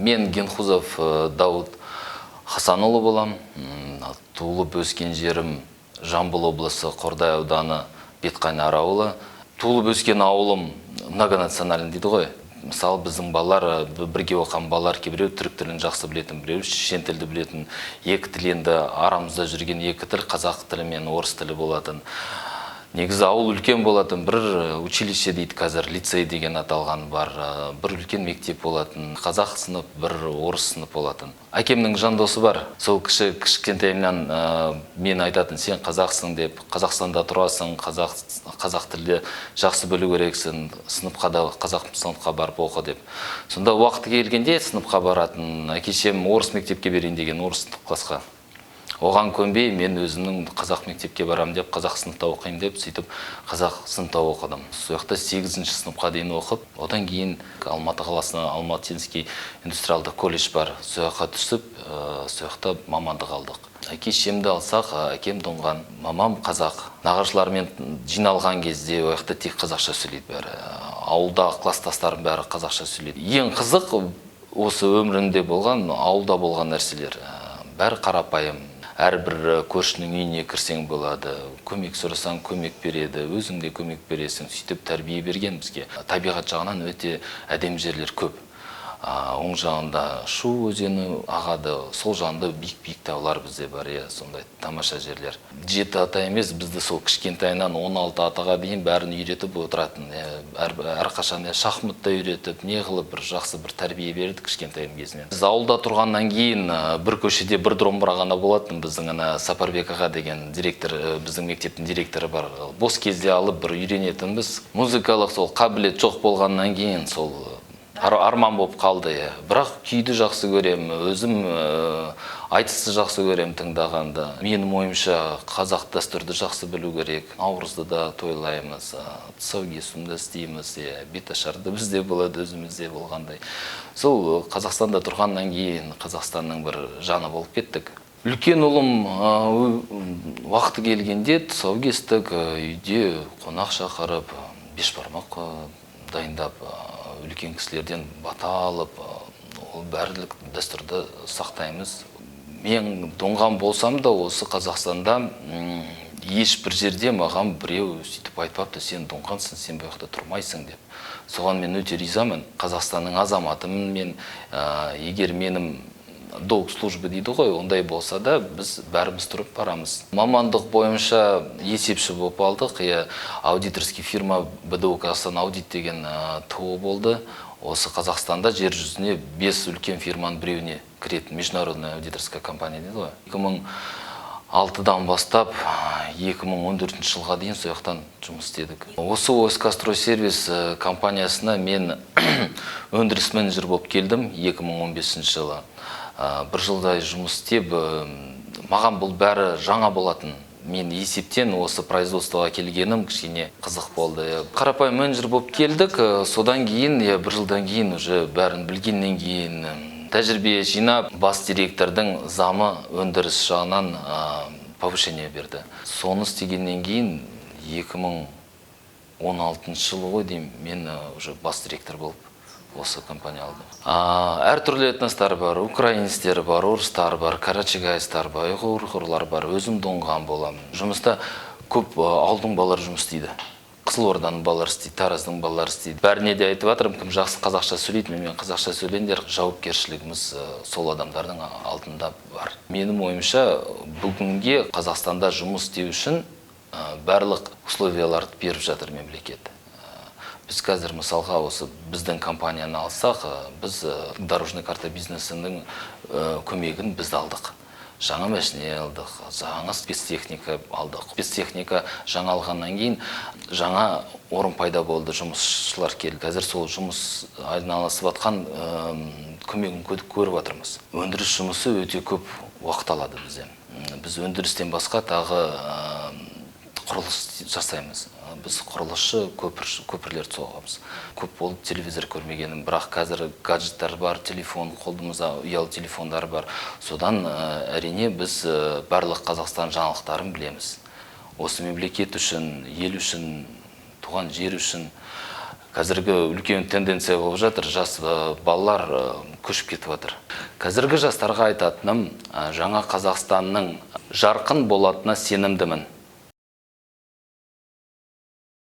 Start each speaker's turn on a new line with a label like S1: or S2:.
S1: Мен Генхузов Дауд Хасанұлы болам. Туылып өскен жерім Жамбыл облысы, Қордай ауданы, Бетқайнар ауылы. Туылып өскен ауылым многонациональный дейді ғой. Мысалы, біздің балалар, бірге оқыған балалар, кейбіреу түрік тілін жақсы білетін, біреу шешен тілді білетін. Екі тіл енді арамызда жүрген екі тіл қазақ тілі мен орыс тілі болатын. Негізі ауыл үлкен болатын, бір училище дейді қазір, лицей деген аталған бар, бір үлкен мектеп болатын, қазақ сынып, бір орыс сынып болатын. Әкемнің жан досы бар, сол кіші кішкентайымнан мен айтатын: «Сен қазақсың», – деп, «Қазақстанда тұрасың, қазақ тілді жақсы білу керексің, сыныпқа да қазақ сыныпқа барып оқы», – деп. Сонда уақыты келгенде сыныпқа баратын, әке шешем орыс мектепке берейін деген, орыс классқа. Оған көнбей, мен өзімнің қазақ мектепке барамын деп, қазақ сыныпта оқимын деп, сөйтіп қазақ сыныпта оқыдым. Сол жақта сегізінші сыныпқа дейін оқып, одан кейін Алматы қаласына, Алматинский индустриалдық колледж бар, сол жаққа түсіп, сол жақта мамандық алдық. Әке шешемді алсақ, әкем дұңған, мамам қазақ. Нағашылармен жиналған кезде ол жақта тек қазақша сөйлейді бәрі. Ауылдағы класстастарым бәрі қазақша сөйлейді. Ең қызық осы өмірімде болған, ауылда болған нәрселер. Бәрі қарапайым, әрбір көршінің үйіне кірсең болады, көмек сұрасаң, көмек береді, өзің де көмек бересің. Сөйтіп тәрбие берген бізге. Табиғат жағынан өте әдемі жерлер көп. Оң жағында Шу өзені ағады, сол жағында биік биік таулар бізде бар, иә, сондай тамаша жерлер. Жеті ата емес, бізді сол кішкентайынан 16 атаға дейін бәрін үйретіп отыратын, иә, әрқашан, иә, шахмат та үйретіп, не қылып, бір жақсы бір тәрбие берді кішкентайым кезінен. Біз ауылда тұрғаннан кейін, бір көшеде бір домбыра ғана болатын. Біздің ана Сапарбек аға деген директор, біздің мектептің директоры бар, бос кезде алып бір үйренетінбіз. Музыкалық сол қабілет жоқ болғаннан кейін, сол арман болып қалды, иә. Бірақ күйді жақсы көремін өзім, айтысты жақсы көремін тыңдағанды. Менің ойымша, қазақ дәстүрді жақсы білу керек. Наурызды да тойлаймыз, тұсаукесуді де істейміз, иә, беташар да бізде болады, өзімізде болғандай. Сол Қазақстанда тұрғаннан кейін Қазақстанның бір жаны болып кеттік. Үлкен ұлым, уақыты келгенде тұсау кестік, үйде қонақ шақырып, бешбармақ дайындап, үлкен кісілерден бата алып, ол барлық дәстүрді сақтаймыз. Мен дұңған болсам да, осы Қазақстанда ешбір жерде маған біреу сөйтіп айтпапты: «Сен дұңғансың, сен бұл жақта тұрмайсың», – деп. Соған мен өте ризамын. Қазақстанның азаматымын мен. Егер менің долг службы дейді ғой, ондай болса да, біз бәріміз тұрып барамыз. Мамандық бойынша есепші болып алдық, иә. Аудиторский фирма БДУ Казахстан Аудит деген ТОО болды. Осы Қазақстанда жер жүзіне бес үлкен фирманың біреуіне кіретін международная аудиторская компания дейді ғой. 2006-дан бастап 2014 жылға дейін сол жақтан жұмыс істедік. Осы ОСК Стройсервис компаниясына мен өндіріс менеджер болып келдім 2015 жылы. Бір жылдай жұмыс істеп, маған бұл бәрі жаңа болатын. Мен есептен осы производствоға келгенім кішкене қызық болды. Қарапайым менеджер болып келдік, содан кейін, иә, бір жылдан кейін уже бәрін білгеннен кейін, тәжірибе жинап, бас директордың замы өндіріс жағынан повышение берді. Соны істегеннен кейін 2016 жылы ғой деймін, мен уже бас директор болып осы компания алдым. Әртүрлі этностар бар: украинецтер бар, орыстар бар, карачагайстар бар, ұйғырлар бар, өзім дұңған боламын. Жұмыста көп ауылдың балалары жұмыс істейді, Қызылорданың балалары істейді, Тараздың балалары істейді. Бәріне де айтып жатырмын: кім жақсы қазақша сөйлейді, менімен қазақша сөйлеңдер. Жауапкершілігіміз сол адамдардың алдында бар. Менің ойымша, бүгінге Қазақстанда жұмыс істеу үшін барлық условияларды беріп жатыр мемлекет. Біз қазір, мысалға, осы біздің компанияны алсақ, біз дорожный карта бизнесінің көмегін біз алдық. Жаңа машина алдық, жаңа спецтехника алдық. Спецтехника жаңа алғаннан кейін жаңа орын пайда болды, жұмысшылар келді. Қазір сол жұмыс айналысып жатқан көмегін көріп жатырмыз. Өндіріс жұмысы өте көп уақыт алады бізде. Біз өндірістен басқа тағы құрылыс жасаймыз. Біз құрылысшы, көпірлерді соғамыз. Көп болып телевизор көрмегенім, бірақ қазір гаджеттер бар, телефон қолымызда, ұялы телефондар бар. Содан, әрине, біз барлық Қазақстан жаңалықтарын білеміз. Осы мемлекет үшін, ел үшін, туған жер үшін. Қазіргі үлкен тенденция болып жатыр, жас балалар көшіп кетіп жатыр. Қазіргі жастарға айтатыным, жаңа Қазақстанның жарқын болатынына сенімдімін.